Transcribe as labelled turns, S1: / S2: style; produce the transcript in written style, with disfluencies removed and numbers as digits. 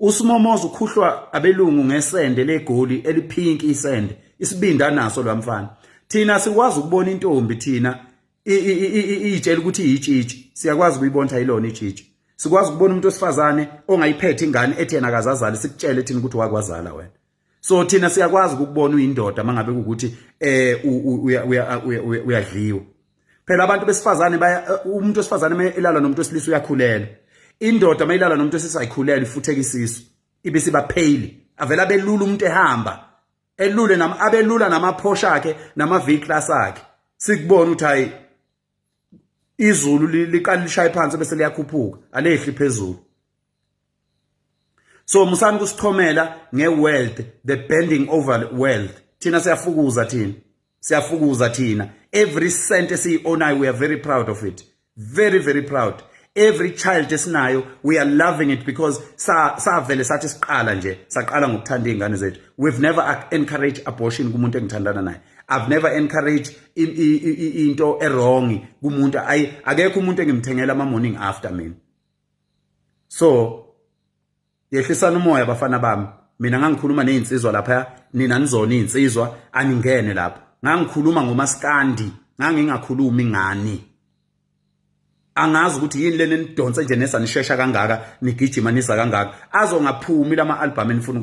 S1: Usimomoza ukhuhlwa abelungu ngesende legoli eliphinki, isende isibindi anaso lo mfana. Thina sikwazi ukubona intombi, thina iyitshela ukuthi iyitshitshi, siyakwazi ukuyibona ayilona itshitshi. Sikwazi ukubona umuntu wesifazane ongayiphethe ingane, ethi yena akazazali, sikutshele thina ukuthi wakwazala wena. So thina siyakwazi ukubona uyindoda mangabe ukuthi uyadliwa. Phela abantu besifazane baya, umuntu wesifazane elala nomuntu wesilisa uyakhulela. Indoda mayilala nomuntu wesilisa ayikhulela, ifutheka isisu, ibe siba pale, avela belula umuntu ehamba elule nama abelula namaphosha akhe nama V class akhe. Sikubona ukuthi hayi, izulu liqala lishaye phansi bese liyakhuphuka, alehli phezulu. So musani kusichomela nge-wealth, the bending over wealth. Thina siyafukuza, thina siyafukuza thina. Every cent esiyi-ownayo, we are very proud of it, very very proud. Every child esinayo, we are loving it because savele sathi siqala nje, saqala ngokuthanda iy'ngane zethu. We've never encouraged abortion kumuntu engithandana naye. I've never encouraged into e-wrong kumuntu. Ayi, akekho umuntu engimthengela ama-morning after mina. So yehlisana umoya, bafana bami. Mina ngangikhuluma nezinsizwa lapha, nina nizona izinsizwa, aningene lapha. Ngangikhuluma ngomaskandi, ngangingakhulumi ngani. Angazi ukuthi yini lena nidonse nje nesa nishesha kangaka, nigijima nisa kangaka, azongaphumi lama album enifuna.